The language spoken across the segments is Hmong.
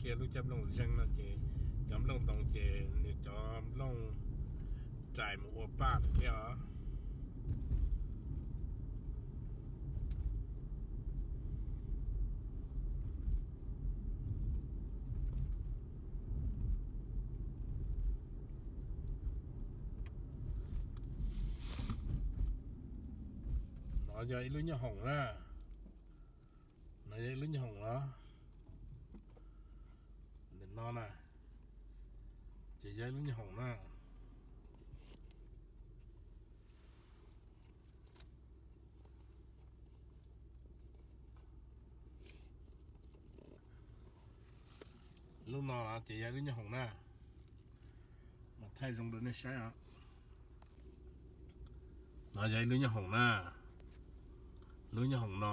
kiag lub caij nplooj zeeg no ces cov nplooj ntoo ces nws cov nplooj rais mus ua paj lawm thiab os. No yog ib lub nyoob hoom na. No yog ib lub nyoob hoom no. Ntawm no na, ces yog ib lub nyoob hoom na. Lub no ces yog ib lub nyoob hoom na. Mas thaij zoo rau nej saib os. No yog ib lub nyoob hoom na. Lub nyoob hoom no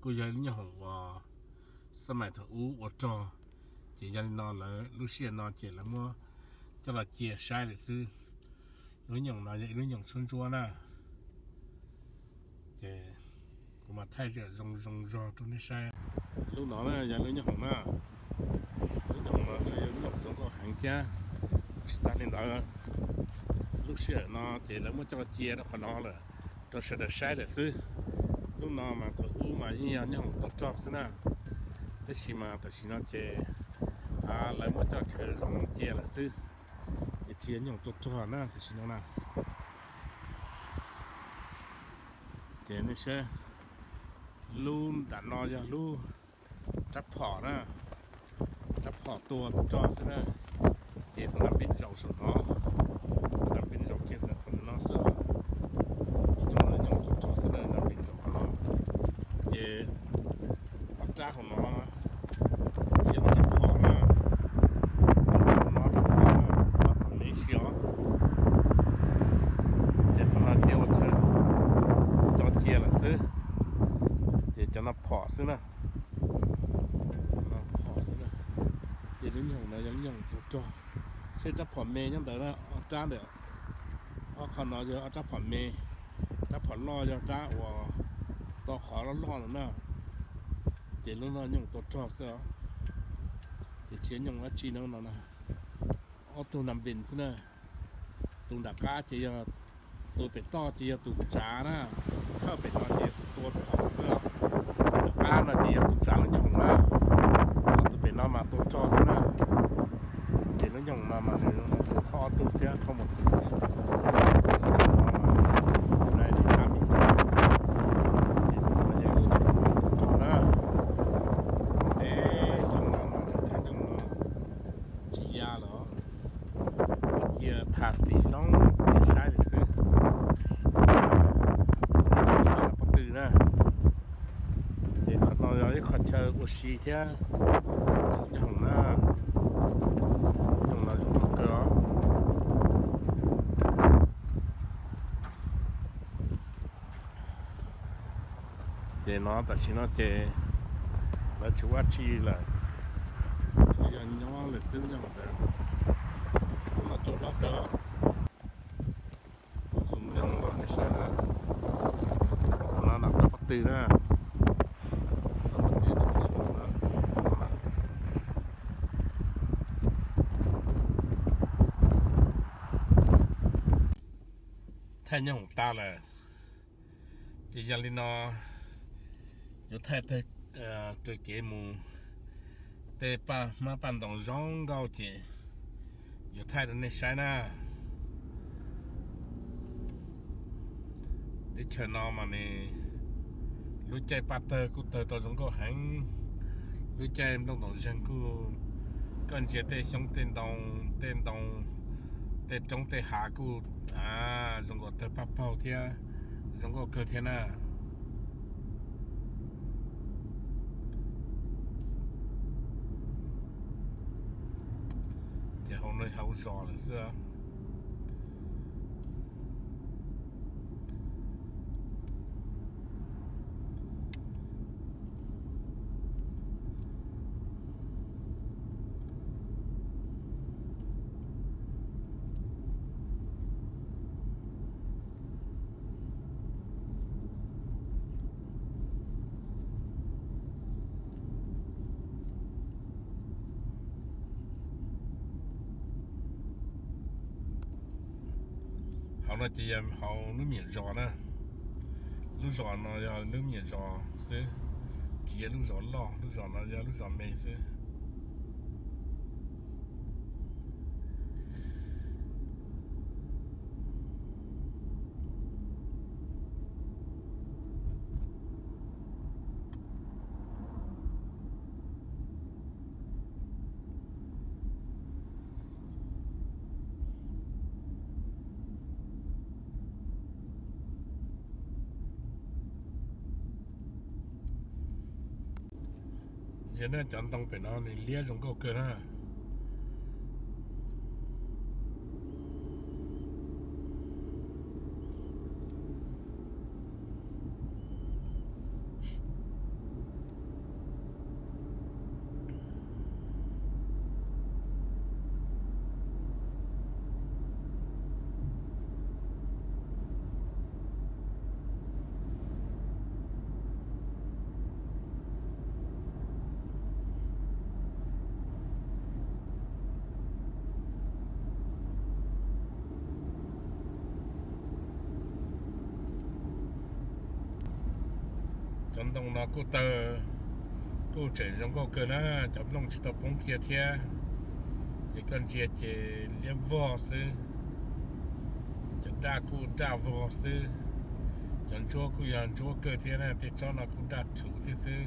kuj yog ib lub nyoob hoom uas xab mais thaum ub ua rog, ces yog li no lawv lub sij hawm no ces lawv muab coj los cia saib lawm xwb. Lub nyoob hoom no yog ib lub nyoob hoom tshuab ntsuab na. Ces kuv mam thaij zoo zoo zog rau nej saib. Lub no na yog lub nyoob hoom na. Lub nyoob hoom no yog lub nyoob hoom zoo nkauj heev thiab. Tsis tas li ntawd, lub sij hawm no ces lawv muab coj cia rau qhov no lawm, rau sawv daws saib lawm xwb. Lub no mas thaum ub mas yeej yog nyoob hoom tua rog xwb na, tab sis mas tam sim no ces lawv muab coj khaws zoo cia lawm xwb, ces tsis yog nyoob hoom tua rog na tam sim no na. Ces nej saib, lub nram no yog lub rab phom na, rab phom tua rog xwb na. Ces tus nab npis zaum saum no, nab npis zaum kiag ntawm qhov no xwb. Nyoob hoom tua rog xwb na, nab npis zaum qhov no. Ces ob rab hauv no yog rab phom na, no rab phom na, rab phom me si os. Ces qhov no ces ua chaw coj cia lawm xwb, ces cov no phom xwb na. Phom xwb na. Ces lub nyoob hoom no yog lub nyoob hoom tua rog, seb rab phom me nyob ntawd na, ob rab ntawm ob qho no yog ob rab phom me, rab phom loj yog rab uas tau qhov loj loj no na. Ces lub no nyoob hoom tua rog xwb os, ces tsis yog nyoob hoom dab tsi no no na. Ob tug nab npis xwb na. Tus nram qab ces yog, tus pem toj ces yog tus tsav na, tus thawj pem no ces yog tus tua phom xwb os. Tus nram qab no ces yog tus tsav lub nyoob hoom na, tus pem no mas tua rog xwb na. Ces lub nyoob hoom no mas nws khaws ob tug thiab khaws mus txwv xwb. Ces lub nyoob hoom no mas tua rog na. Peb xyoo no mas thaj nyoob no tsis ya lawm, cia tham xim zoo cia saib lawm xwb. Pob tw na, ces qhov no yog ib qho chaw ua si thiab. Nyoob hoom na, nyoob hoom no zoo nkauj kawg os. Ces no tam sim no ces lawv tsis ua dab tsi lawm, tsuas yog nyob lawm xwb. Nyoob hoom ntawd no cua hlob kawg. Xum nyoob los nej saib na, qhov no nram toj pob tw na, toj pob tw. Thaij nyoob hoom tas lawm, ces yog li no yuav thaij raws kev mus. Tej paj hmab paj ntoos zoo nkauj ces yuav thaij rau nej saib na. Teb chaws no mas nws lub caij paj tawg kuj tawg tau zoo nkauj heev. Lub caij nplooj ntoos zeeg kuj, koj ntsia tej xyoob tej ntoo, tej ntoo, tej roob tej hav kuj zoo nkaus tawg paj paug thiab, zoo nkauj kawg thiab na. Ces hauv no hauv zos lawm xwb. No ces yog hauv lub me nyuam zos na. Lub zos no yog lub me nyuam zos xwb, tsis yog lub zos loj, lub zos no yog lub zos me xwb. Cov ntoo pem no nws liab zoo nkauj kawg na. Cov ntoo no kuj tawg, kuj tseem zoo nkauj kawg na, cov nplooj tsis tau poob kiag thiab. Ces koj ntsia ces liab vog xwb, cov daj kuj daj vog xwb, cov ntsuab kuj yog ntsuab kawg thiab na, tej tsob no kuj daj rhuv thiab xwb.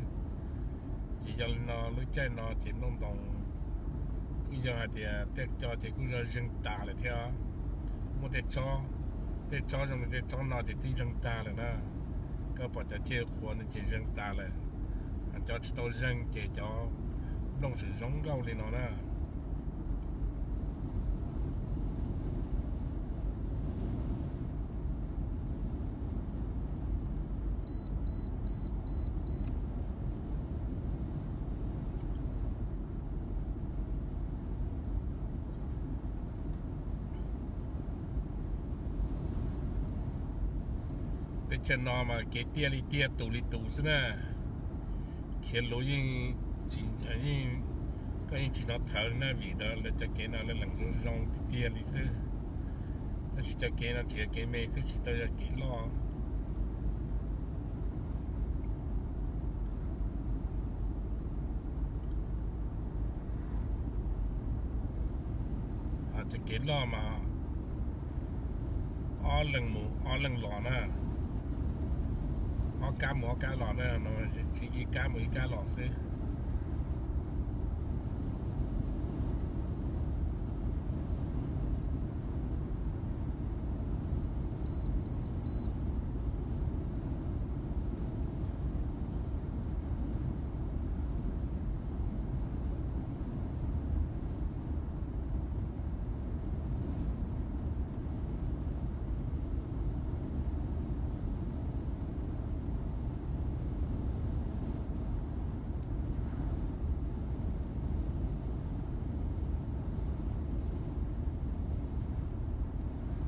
Ces yog li no lub caij no ces nplooj ntoos kuj yog hais tias tej co ces kuj yog zeeg tas lawm thiab. Muaj tej tsob, tej tsob zoo li tej tsob no ces twb zeeg tas lawm na. Koj pom cov ceg qhuav no ces zeeg tas lawm, cov tsis tau zeeg ces cov nplooj tseem zoo nkauj li no na. Teb chaws no mas kev tiaj li tiaj tus li tus xwb na. Khiav luv yeej, koj yeej tsis hnov thawv li na, vim lawv cov kev no lawv lees zoo zoo tiag tiag li xwb. Tab sis cov kev no tsis yog kev me xwb, tsis tau yog kev loj. Cov kev loj mas ob leeg mus ob leeg los na, ob kab mus ob kab los na, no tsis ib kab mus ib kab los xwb.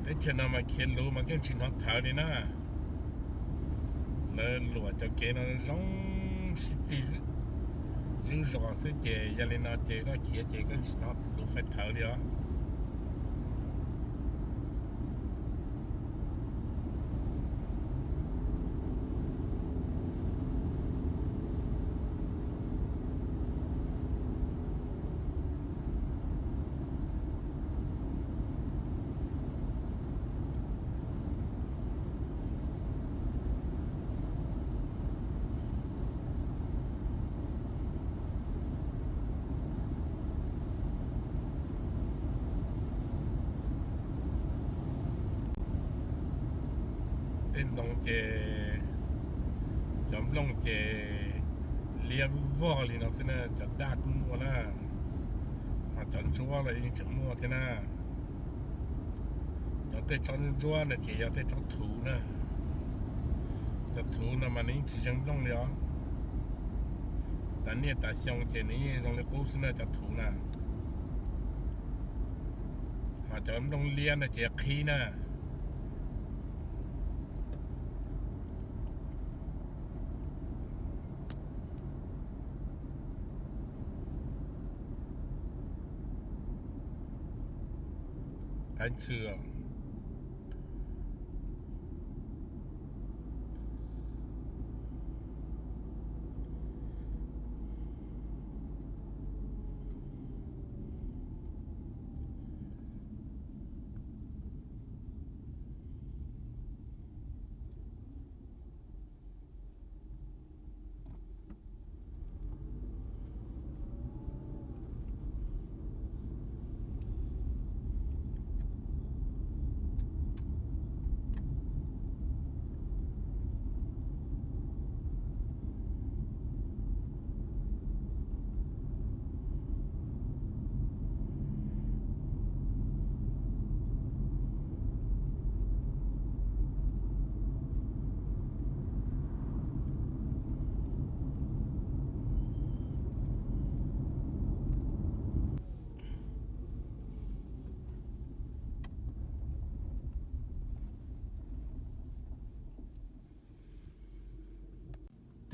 Teb chaws no mas khiav luv mas koj tsis hnov thawv li na. Lawv luam cov kev no zoo sib txig zuj zos xwb ces yog li no ces koj khiav ces koj tsis hnov luv fais thawv li os. Tej ntoo ces, cov nplooj ces liab vog li no xwb na, cov daj kuj muaj na, ho cov ntsuab los yeej tseem muaj thiab na. Cov tej tsob ntsuab no ces yog tej tsob thuv na. Cov thuv no mas nws yeej tsis zeeg nplooj li os. Tas niaj tas xyoo ces nws yeej zoo li qub xwb na cov thuv na. Ho cov nplooj liab no ces qhib na. Qaib ntxhw,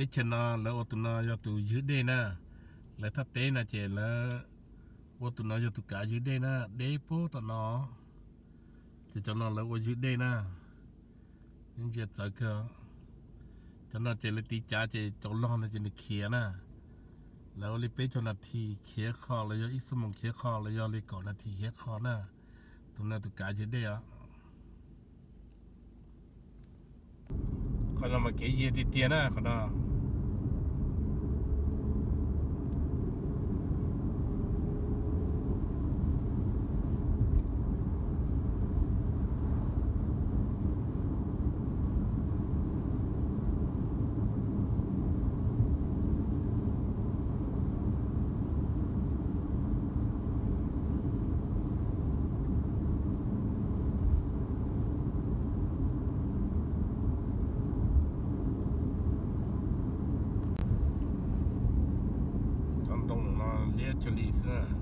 Teb chaws no lawv ua tus no yog tus ywg dej na, lawv thaj teb no ces lawv ua tus no yog tus kav ywg dej na, deb puag tom no. Ces cov no lawv ua ywg dej na, ntsia txawv kawg. Cov no ces lawv tiv cav ces cov log no ces nws khiav na. Lawv ua li peb caug nas this khiav qho los yog ib xuab moos khiav qho los yog li kaum nas this khiav qho na. Tus no tus kav ywg dej os. Qhov no mas kev yiag tiag tiag na qhov no. Cov ntoo no liab cuag li xwb.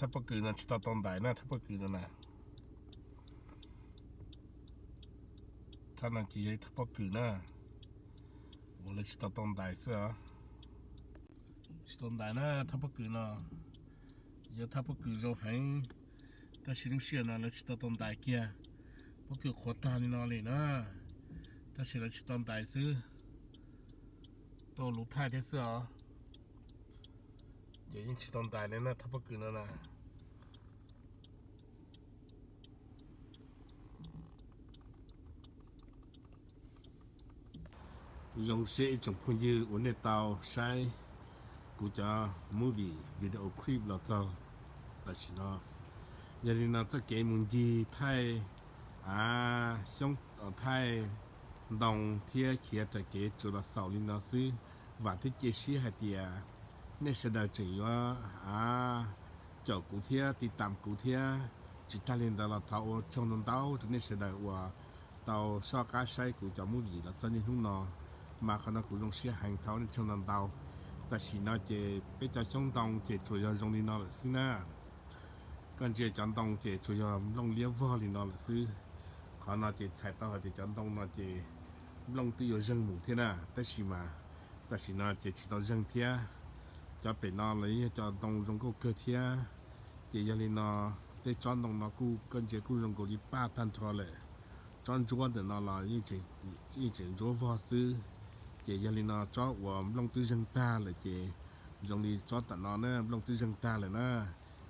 Thaj pob kws no tsis tau tau ntais na, thaj pob kws no na. Thaj no ces yog ib thaj pob kws na, uas lawv tsis tau tau ntais xwb os. Tsis tau ntais na, thaj pob kws no yog thaj pob kws zoo heev, tab sis lub sij hawm no lawv tsis tau tau ntais kiag. Pob kws qhuav tag li no li na, tab sis lawv tsis tau ntais xwb, tau luv thaij thiab xwb os. Ces yeej tsis tau ntais li na, thaj pob kws no na. Zoo siab ib tsoom phooj ywg uas nej tau saib kuv cov movie video clip los txog tam sim no. Yog li no txoj kev mus ncig thaij, a, xyoob, thaij ntoo thiab khiav raws kev tsuas los xaus li no xwb. Vam thiab cia siab hais tias nej sawv daws tseem yuav, a, caum kuv thiab tiv tam kuv thiab. Tsis tag li ntawd los thov ua tsaug ntau ntau rau nej sawv daws uas tau soj qab saib kuv cov movie los txog niaj hnub no, mas qhov no kuv zoo siab heev, thov ua nej tsaug ntau ntau. Tam sim no ces peb cov xyoob ntoo ces tsuas yog zoo li no lawm xwb na. Koj ntsia cov ntoo ces tsuas yog nplooj liab vog li no lawm xwb. Qhov no ces txhais tau hais tias cov ntoo no ces nplooj twb yuav zeeg mus thiab na, tab sis mas tam sim no ces tsis tau zeeg thiab. Cov pem no los yog cov ntoo zoo nkauj kawg thiab. Ces yog li no tej tsob ntoo no kuj koj ntsia kuj zoo nkaus li paj tag nrho lawm. Tsob ntsuab ntawm no los yeej tseem ntsuab vog xwb. Ces yog li no tsob uas nplooj twb zeeg tag lawm ces zoo li tsob tam no na, nplooj twb zeeg tag lawm na.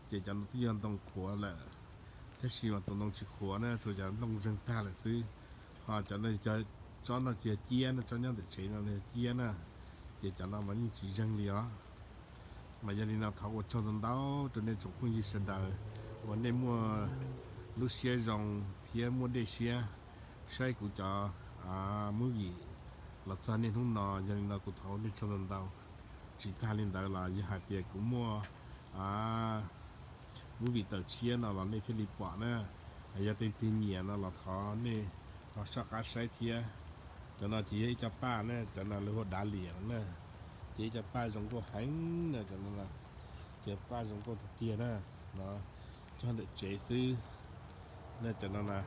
Ces cov no twb yog ntoo qhuav lawm, tab sis mas tus ntoo tsis qhuav na, tsuas cov nplooj zeeg tag lawm xwb. Ho cov no, tsob no ces yog ciab na, tsob nyob ntawm tsev no yog ciab na. Ces cov no mas yeej tsis zeeg li os. Mas yog li no thov ua tsaug ntau ntau rau nej tsoom phooj ywg sawv daws uas nej muaj lub siab zoo thiab muaj dej siab saib kuv cov movie los txog niaj hnub no. Yog li no kuv thov ua nej tsaug ntau ntau. Tsis tag li ntawd los yog hais tias kuv muaj movie tawm tshiab no los nej thiaj li pom na. Yog tej tig nyiam no los thov nej ho soj qab saib thiab. Cov no ces yog ib co paj na, cov no lawv hu dav liam na. Ces ib co paj zoo nkauj heev na, cov no ces paj zoo nkauj tiag tiag na. No cog ntawm tsev xwb na, cov no na.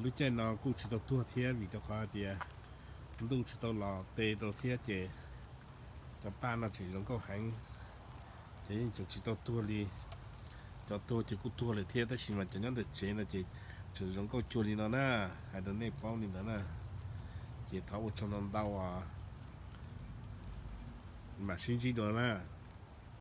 Lub caij no kuj tsis tau tuag thiab vim rau qhov hais tias ntuj tsis tau los tes rau thiab ces cov paj no tseem zoo nkauj heev. Ces yeej tseem tsis tau tuag li. Cov tuag ces kuj tuag lawm thiab, tab sis mas cov nyob ntawm tsev no ces tseem zoo nkauj cuag li no na, hais rau nej paub li ntawd na. Ces thov ua tsaug ntau ntau os. Mam sib ntsib dua na.